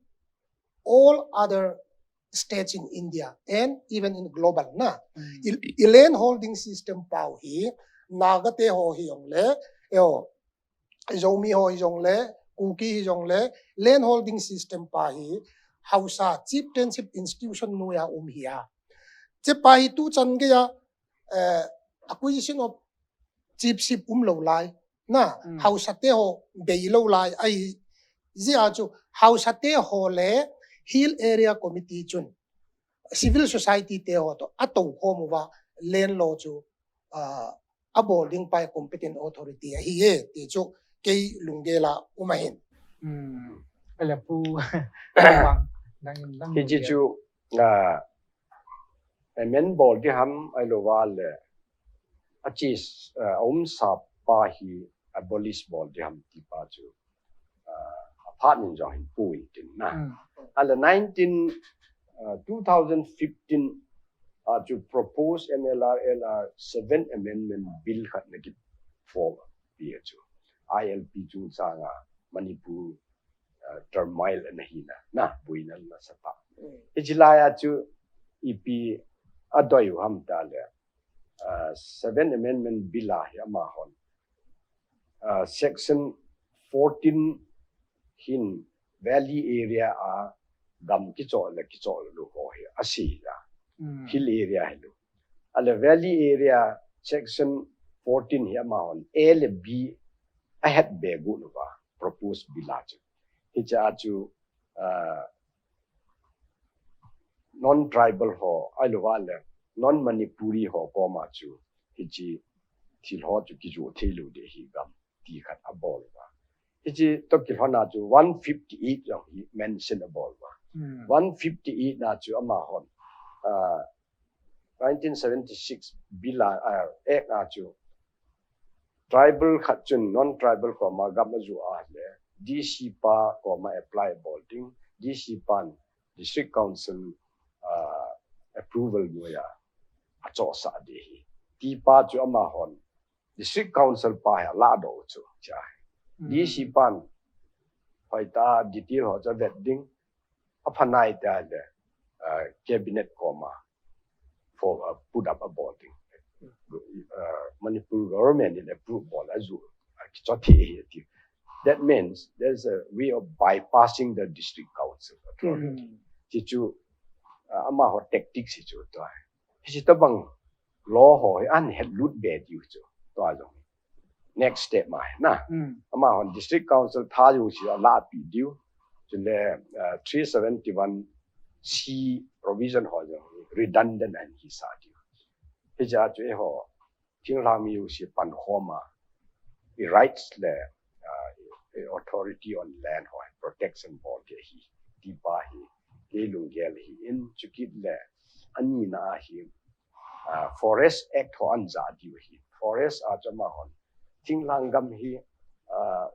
all other states in India and even in global na. Hmm. I, i land holding system pau hi Naga te ho hijongle, eiho, Zomi ho hijongle, Kuki hijongle, land holding system pa hi Haosa chieftainship institution noiya um hi a. Che pa hi tuchan geiya, eh, acquisition of chiefship um lou lai. Na, hmm, Haosa te ho bei lou lai ahi. Jeh a chu Haosa te ho le Hill Area Committee chun civil society te ho to atou khom uva land law chu, ah, abol ding pa hi competent authority ahi e ti chu kei lunggel a um ahin. Hmm. Ala pu. Bang, nang, nang Hichi lunggel. chu, ah, amend bol ding ham ahilou va le, achi, ah, aumsa pa hi abolish bol ding ham ti pa chu, ah, aphat in jong hin pu in tin na. Hmm. Ala nineteen, ah, two thousand fifteen, ah, chu propose M L R L R seven amendment bill khat na ki form pi a chu. I L P chu sanga Manipur, ah, turmoil na hi na, na, buina na sa pa. Hmm. Hichi lai a chu ipi adoi u ham ta le, ah, seven amendment bill a hi amahon, ah, section fourteen hin valley area a gam kichol le kichol lou ho hi asi la. Hmm. Hill area hi lou. Ala valley area section fourteen hi amahon A le B ahet be gu lou va propose bill a chu. Hicha chu, ah, non-tribal ho, ahilou va le, non-Manipuri ho koma chu, hichi thil ho chu kijoh thei lou ding ahi gam ti khat abol va. Hichi toh kilhon a chu one fifty-eight jong hi mention abol va. Hmm. One fifty-eight na chu amahon, ah, nineteen seventy-six bill a, ah, act a chu tribal khat chun non-tribal koma gam ajoh a le, D C pa koma apply bol ding, D C pan District Council, ah, approval noiya achohsah ding ahi. Ti pa chu amahon District Council pa hi aladoh u chu, cha. Hmm. D C pan hoitah a detail ho chu avet ding, aphanai ta le, ah, cabinet koma for, ah, put up abol ding. Ah, Manipur government in approve bol a chu, ah, kichoi thei ahi ti. That means there's a way of bypassing the District Council authority. Hmm. Hichu, ah, amaho tactics hichu toh. Hichi tabang law ho hi ahin hetlut be diu chu. Toh jong next step ma hi na. Hmm. Amahon District Council tha jouse alahpeh diu. Chule, ah, three seventy-one C provision ho jong redundant ahin hisah diu. Hicha chu eiho thinglhang mi jouse pankhom a, i rights le, ah, i authority on land ho protection bol ding ahi ti pa hi kei lunggel ahin, chukit le anina a hi, ah, Forest Act ho ahin jah diu ahi. Forest a chu amahon thinglhang gam hi, ah,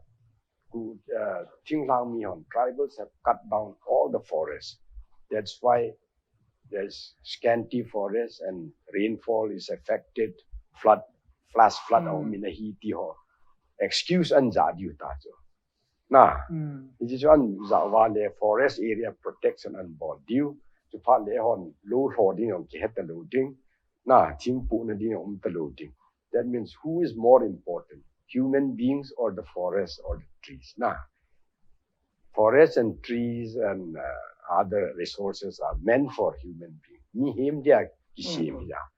ku, ah, thinglhang mi hon, tribals have cut down all the forests. That's why there's scanty forest and rainfall is affected, flood, flash flood, hmm, aum in ahi ti ho excuse ahin jah diu ta chu. Na, hmm, hichi chu ahin jah uva le forest area protection ahin bol diu. Chuphat le eihon lou lho ding jong kihe talou ding. Na, thingpohna ding jong um talou ding. That means who is more important, human beings or the forest or the trees? Na, forest and trees and, uh, other resources are meant for human being. Mihem dia kisem, hmm, ahi.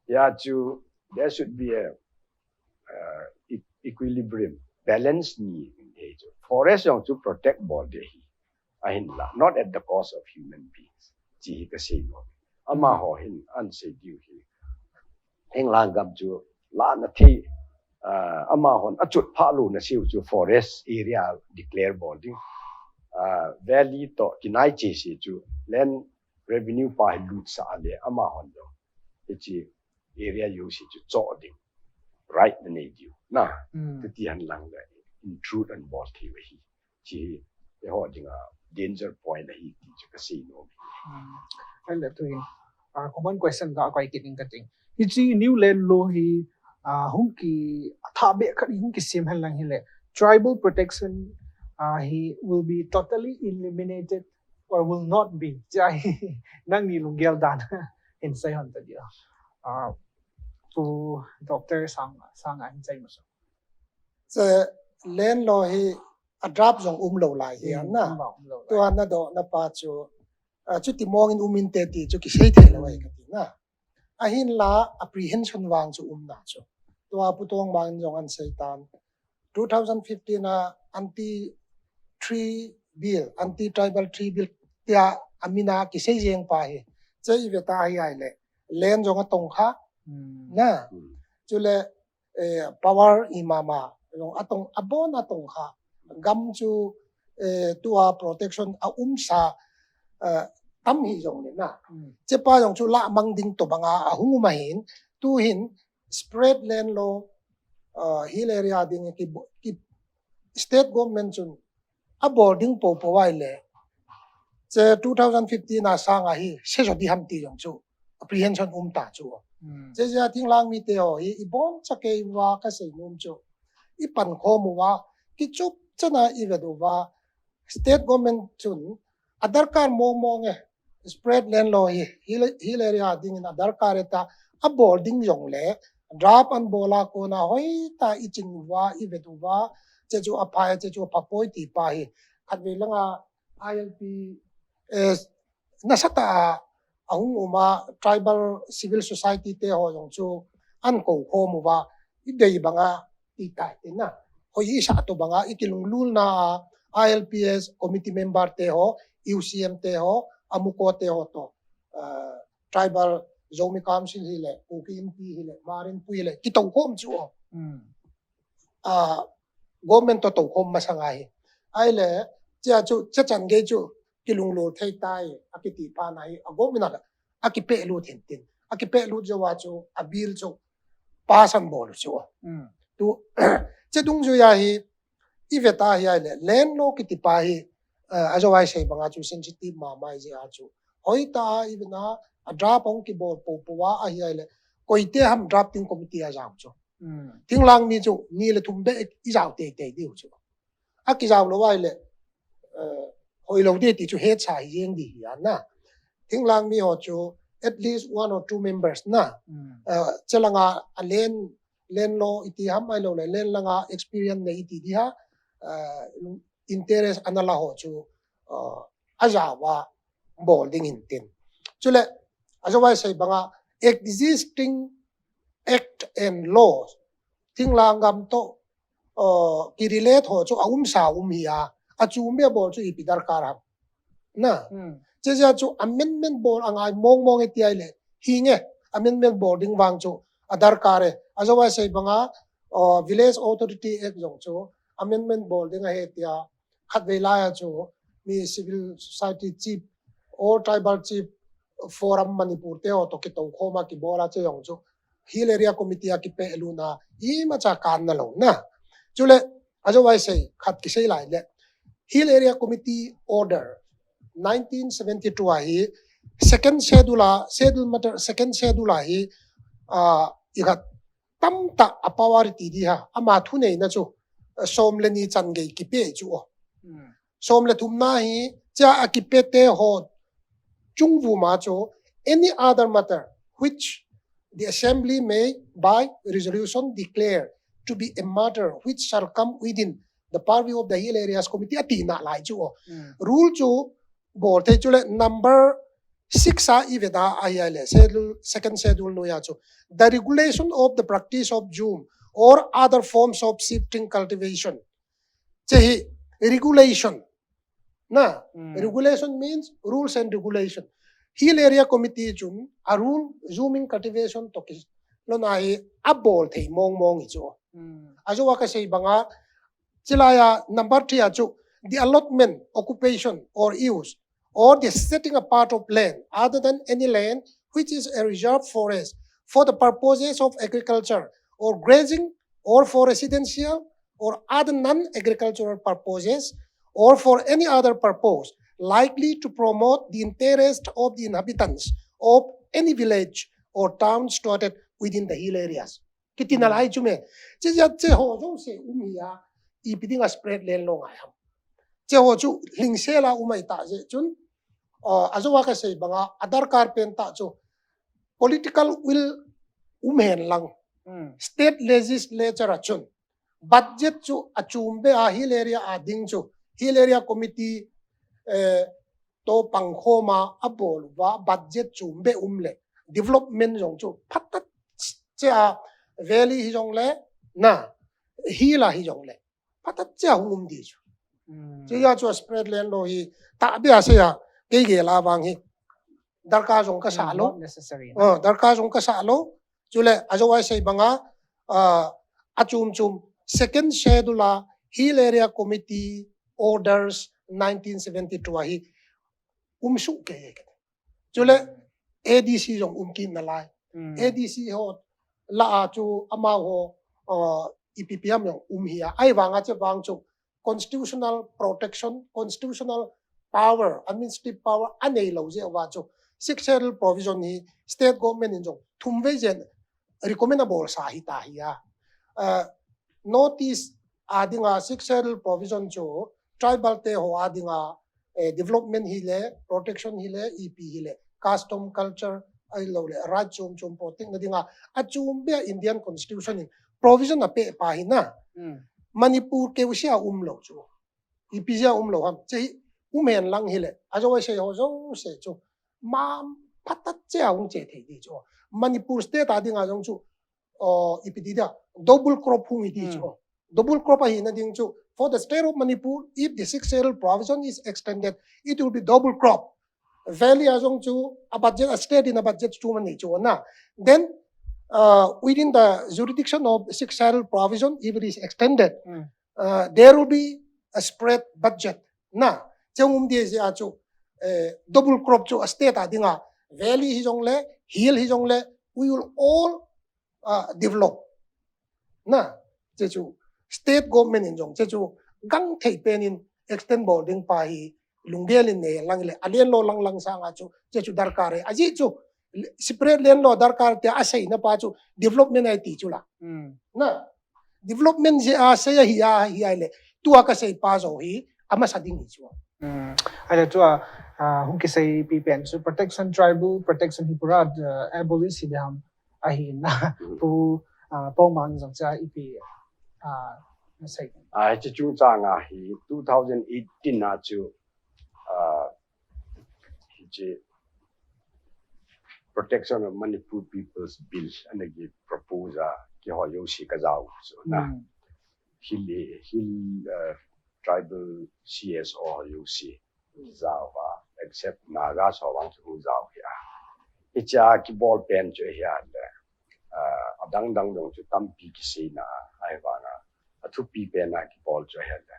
Hijeh chun there should be a, uh, e-, equilibrium, balance ni ahi chu. Forest jong chu protect bol ding ahi. Ahinla, not at the cost of human beings. Hichi hi kasei nom. Amaho hin ahin sei diu hi, thinglhang gam chu lahna thei, ah, amahon achot phah louna seiyu chu forest area declare bol ding. Ah, valley toh kinai cheh seiyu chu land revenue pa hi lutsah a le amahon jong hichi area jouse chu choh ding right anei diu. Na, hmm, chuti henlang le intrude ahin bol thei u ahi. Hichi hi eiho dinga danger point ahi ti chu kasei nom. Hmm. Ahile tuhin, ah, common question kakoi kit ing kating. Hichi new land law hi, ah, hung ki, athah beh khat hi hung kisem henlang hile, tribal protection, ah, hi will be totally eliminated or will not be. Hichi hi nangni lunggel dan hin sei hon ta dia. Ah, Pu Doctor Sang, Sanga hin sei maso. Hiche land law hi a draft jong umlou lai hi, hmm, na. Umlou, umlou lai. Tua nadohna pa chu, ah, chuti mong in um inte ti chu kisei thei lou ahi kati na. Ahinla apprehension vang chu umna chu. Tua Pu Tongmang in jong ahin sei tan. Two thousand fifteen a anti tree bill, anti tribal tree bill tia amin a kisei jeng pa hi. Hiche i ve ta hi ahile, land jong atong kha. Hmm. Na. Hmm. Chule eh, power i mama, jong atong, abon atong kha, gam chu, eh, tua protection a umsa, eh, tam hi jong le na. Hmm. Chepa jong chu la mang ding to banga ahung um ahin, tu hin spread land law, uh, hill area ding ki, ki state government chun abol ding popo vai le. Che two thousand fifteen a sanga hi, se jo di ham ti jong chu, apprehension um ta chu. Hmm. Che ja thinglang mite ho hi, i bon cha kei va ka sei nom chu. I pan khom uva, kichup chana i vet uva, state government chun, a darkar mong mong e, spread land law hi, hill, hill area dingin a darkar e ta, abol ding jong le, draft an bola kona hoi ta i chin uva, i vet uva, che chu apha e, che chu apha poi ti pa hi. Khat vei langa I L P, eh, nasatah a, ahung um a, tribal civil society te ho jong chu an ko khom uva, i dei banga ti tai te na. Hoi i sa to banga, i kilunglul na a, I L P S committee member te ho, U C M te ho, AMUCO te ho to, uh, tribal Zomi Council hi le, Kuki Inpi hi le, Hmar Inpi hi le, ki to khom chu o. Hmm. Ah, government to to khom masanga hi. Ai le, chia chu, cha chan gei chu, kilunglul thei tai, a kiti pa na hi, a government a, a kipe lut hin tin. A kipe lut jo wa chu, a bill chu, pass an bol chu. Hmm. Tu, che dungjuia hi, i vet a hi ai le, land law kiti pa hi, eh, a jo ai sei banga chu sensitive mama i je a chu. Hoi ta i vet na, a draft hong kibol popo a hi ai le, koite ham drafting committee a jao chu. Hmm. Thinglang mi chu, ni le thum be i jao tei tei diu chu. A kijao lo ai le, eh, hoi lo di ti chu het sa hi jeng di hi a na. Thinglang mi ho chu, at least one or two members na. Hmm. Eh, chelanga a land, land law i ti ham ai lo le, land langa experience nei i ti di ha, eh, interest ana la ho chu, eh, a jao a bol ding hin tin. Chule, a jo ai sei banga existing act and laws, thinglang gam to, uh, ki relate ho chu a um sa um hi a, a chu um be bol chu ipi darkar ham. Na. Hmm. Che ja chu amendment bol angai mong mong e ti ai le, hi nge, amendment bol ding vang chu a darkar e. A jo ai sei banga, uh, Village Authority Act jong chu amendment bol ding a he tia, khat vei lai a chu mi civil society chief, all tribal chief forum Manipur te ho to kito khom a kibol a che jong chu Hill Area Committee a kipe lu na, ima cha kan na lo na. Chule, a jo ai sei, khat kisei lai le. Hill Area Committee Order nineteen seventy-two a hi, second schedule a, schedule matter, second schedule a hi, ah, i khat tamtah a power ti di ha, ama thuneina chu, eh, som le ni chan gei kipe chu o. Hmm. Som le thum na hi, cha a kipe te ho chung vu ma chu, any other matter which the assembly may by resolution declare to be a matter which shall come within the purview of the Hill Areas Committee, a ti na lai chu o. Hmm. Rule chu, bol thei chule number six a i vet a, a hi ai le, schedule, second schedule noiya chu. The regulation of the practice of jhum or other forms of shifting cultivation. Che hi regulation. Na, hmm, regulation means rules and regulation. Hill Area Committee chun a rule jhuming cultivation to ki lo na hi a bol thei mong mong hi chu. Hmm. A jo a ka sei banga, chilai a number three a chu, the allotment, occupation or use, or the setting apart of land other than any land which is a reserved forest for the purposes of agriculture or grazing or for residential or other non-agricultural purposes or for any other purpose likely to promote the interest of the inhabitants of any village or town situated within the hill areas. Kiti na lai chu me. Che ja che ho jo se um hi a, ipi dinga spread land law ngai ham. Che ho chu hlingsel a um ai ta je chun, uh, a jo a ka sei banga, a darkar pen ta chu political will um hen lang. Hmm. State legislature a chun budget chu a chum be a, Hill Area a ding chu, Hill Area Committee, eh, to pang khom a, a bol uva budget chum be um le, development jong chu phatat che a, valley hi jong le, na, hill a hi jong le, phatat che a hung um di chu. Hmm. Che a chu a spread land law hi, ta be a sei a, kei gel a vang hi, darkar jong ka sa lo. Hmm, not necessary. Ah, darkar jong ka sa lo. Chule, a jo a i sei banga, ah, achom chom, second schedule a Hill Area Committee orders nineteen seventy-two ahi, umsuh kei e. Chule A D C jong um kit nalai. Hmm. A D C ho lah a chu amaho, uh, ipi pi ham jong um hi a. Ahivang a chu vang chu constitutional protection, constitutional power, administrative power anei lou jeh uva chu Sixth Schedule provision hi state government in jong thum vei jen recommend abol sa hi ta hi a. Uh, North East a dinga Sixth Schedule provision chu tribal te ho a dinga, eh, development hi le, protection hi le, ipi hi le, custom, culture, ahilou le, right chom chom protect na dinga, achom beh a Indian Constitution in provision apeh pa hi na. Hmm. Manipur keu sia um lou chu. Ipi jeh a um lou ham. Che hi um hen lang hi le, ajou a sei ho jouse chu. Ma phatat che a hung che thei di chu. Manipur state a dinga jong chu, uh, ipi ti dia, double crop hung i ti Hmm. chu. Double crop ahi na ding chu. For the state of Manipur, if the Sixth Schedule provision is extended, it will be double crop. Valley a jong chu, a budget, a state in a budget chu man nei chu na. Then, uh, within the jurisdiction of Sixth Schedule provision, if it is extended, Hmm. uh, there will be a spread budget. Na, cheng um di jeh a chu, eh, double crop chu a state a dinga, valley hi jong le, hill hi jong le, we will all, uh, develop. Na, che chu state government in jong, che chu gang thei pen in extend bol ding pa hi lunggel in nei lang le, alen lou lang lang sanga chu, che chu darkar e. Ajeh chu, separate land lou darkar tia asei na pa chu, development ahi ti chu la. Hmm. Na, development jeh a sei ahi a, hi a le, tua kasei pa jou hi, amasa ding hi chu. Hmm. Ahile chu a, ah, hung kisei pi pen chu protection, tribal protection hi pura, ah, abolish hi ding ham ahi na. Hmm. Pu, ah, Paomang jong chu a ipi, ah, na sei. Ah, hiche chungchang a hi two thousand eighteen a chu, ah, hiche Protection of Manipur People's Bill ana ki propose a, keiho jouse kajao chu na. Hmm. Hill, hill, uh, tribal C S O ho jouse jao a, except Naga ho vang chu jao hi a. Hiche a kibol pen chu hi a le, uh, adang dang jong chu tampi kisei na, ahivang a, athupi pen a kibol chu hi a le.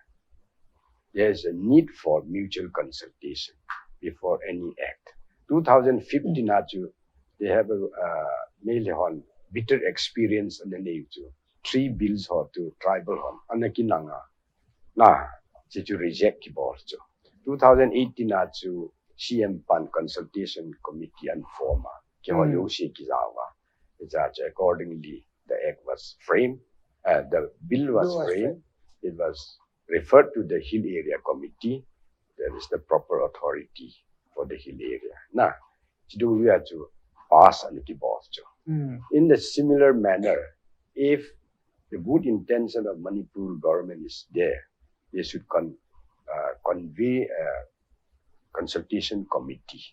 There is a need for mutual consultation before any act. Two thousand fifteen a chu, they have a, uh, Meitei hon bitter experience ana nei chu. Three bills ho chu tribal hon ana kinang a. Na, hiche chu reject kibol chu. Two thousand eighteen a chu C M pan consultation committee ana form a. Keiho Hmm. jouse kijao a. Hiche a chu accordingly, the act was framed. Uh, the bill was Bill was framed. It was referred to the Hill Area Committee. That is the proper authority for the Hill Area. Na, hiche a chu pass ana kibol chu. Hmm. In the similar manner, if the good intention of Manipur government is there, they should con-, uh, convey a consultation committee,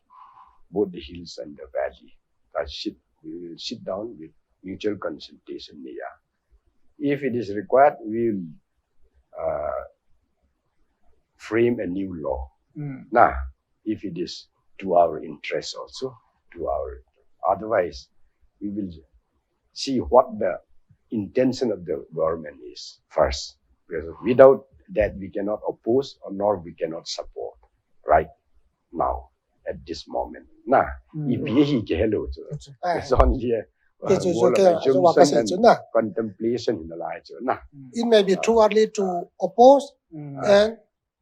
both the hills and the valley. That sit, we will sit down with mutual consultation. If it is required, we will, uh, frame a new law. Hmm. Na, if it is to our interest also, to our, otherwise, we will see what the intention of the government is first. Because without that, we cannot oppose or nor we cannot support right now, at this moment. Na, Hmm. ipi hi kei helou chu. Ah, It's only a, Hiche chu wall of kei, chu wa assumption kasei and chu na. contemplation hi nalai chu na. Hmm. It may be too early to oppose Hmm. and,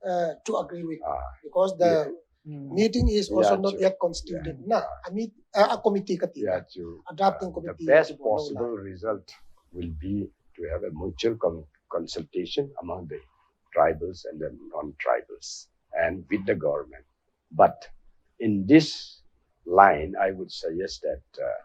uh, to agree with, Ah, because the Hmm. meeting is also Yeah, not true. yet constituted. Na, a meet, uh, a committee kati. yeah, chu, A drafting uh, the committee best chu bol lou possible lai. result will be to have a mutual con-, consultation among the tribals and the non-tribals and with the government. But in this line, I would suggest that, uh,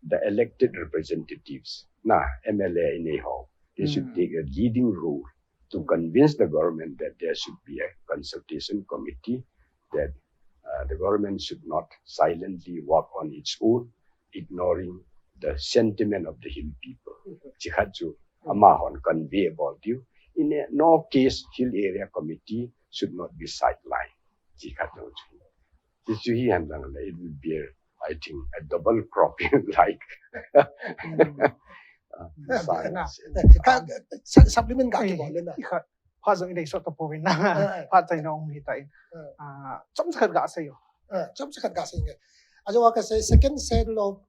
the elected representatives, na, M L A anyhow, they should Hmm. take a leading role to convince the government that there should be a consultation committee, that, uh, the government should not silently work on its own, ignoring the sentiment of the hill people. Hiche khat chu amahon convey bol diu. In a, no case, Hill Area Committee should not be sidelined. Hiche khat chu. Hiche hi hen lang le, it will be a, I think, a double cropping like. Hmm. Ah, science. Ka, sa, supplement ga kibol le na. Ikhat, pha jong inei sot tapouvin na. Ah, ah. Pha tai na ong hi ta in. Ah. Ah, chomcha khat ga sei o. Ah, chomcha khat ga sei nge. Ajo ka sei second schedule of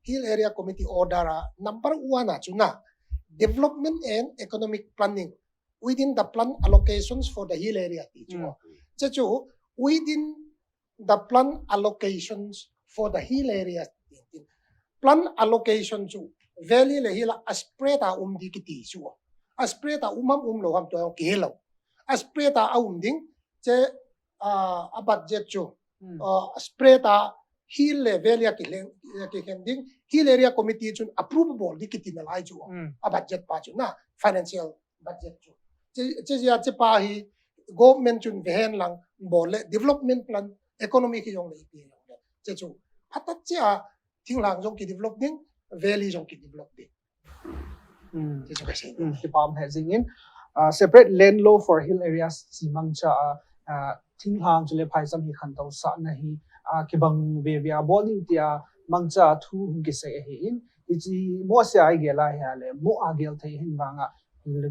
Hill Area Committee order a number one a chu na, development and economic planning within the plan allocations for the hill area ti chu. Mm. Che chu within the plan allocations for the hill area. Plan allocation chu valley le hill a spread a um di kiti chu. A spread a um ham um lou ham tua kihelo. A spread a um ding che, ah, a budget chu. Hmm. Ah, a spread a hill le valley a kileng, kileng ding. Hill area committee chun approve bol di kiti nalai chu. Hmm. A budget pa chu na financial budget chu. Che, che jia che pa hi government chun vehen lang bol le development plan economy ki jong le ipi jong le. Che chu. Phatat che a thinglhang jong ki develop ding, valley jong ki develop ding. Hmm. Che chu ka sei. Hmm, kipa um he jing in. Ah, separate land law for hill areas chi mangcha a, ah, thinglhang chule phaisam hi khantou sahna hi, ah, kibang veve a bol ding tia mangcha thu hung kisei ahi in. Hichi mo se a igel a hi a le, mo a gel thei hin vang a,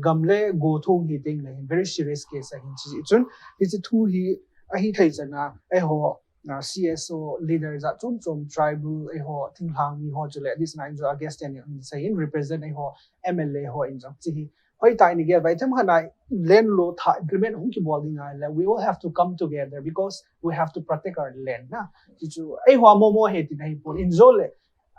gam le go thung hi ding le hin, very serious case ahin chi chun. Hichi thu hi ahi thei chan a, eiho, ah, C S O leader jat chom chom, tribal eiho, thinglhang mi ho chule, this nine jo a guest ten in sei in represent eiho, M L A ho in jong chi hi. Hoi tai ni gel vai them khana land law tha implement hung kibol ding a le, we all have to come together because we have to protect our land na. Chi chu, eiho mo mo he tin ahi pon in jo le,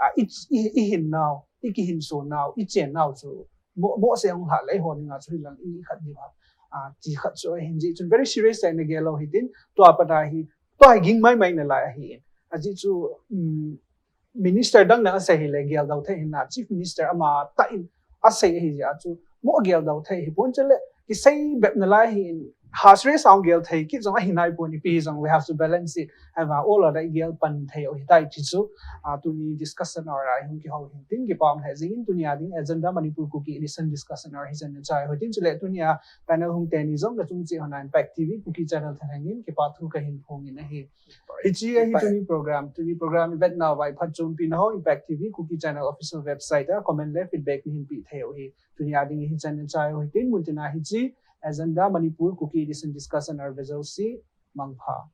ah, i, i, i hin nau, i kihin so nau, i chen nau chu, mo, mo se hung ha le eiho ding a chu hi lang i khat ding a. Ah, chi khat chu ahin ji chun very serious tai na gel lou hi tin, tua pa da hi, tua hi ging mai mai nalai ahi in. A ji chu, um, minister dang na asei hi le gel dau thei hin na, chief minister ama ta in asei hi ji a chu, mo gel dau thei hi pon chule, kisei bep nalai hi in, ha serious a gel thei, ki jong ahi nai pon ipi jong, we have to balance it. Have a all other gel pan thei o hi tai chi chu, ah, tuni discussion hour a hung kihou hin tin, kipa um he jing in, tuni a ding agenda Manipur Kuki Edition discussion hour hi jan na chai ho tin chule, tuni a panel hung te ni jong na chung chi hon a Impact T V Kuki channel thalheng in, kipa thu kahin phong in ahi. Hichi ahi tuni program, tuni program i vet nau vai phatchompi na ho Impact T V Kuki channel official website a comment le feedback nahin pe thei u hi. Tuni a ding hi chan in chai u hi tin mun tin a hichi agenda Manipur Kuki Edition discussion hour ve jouse mangpha.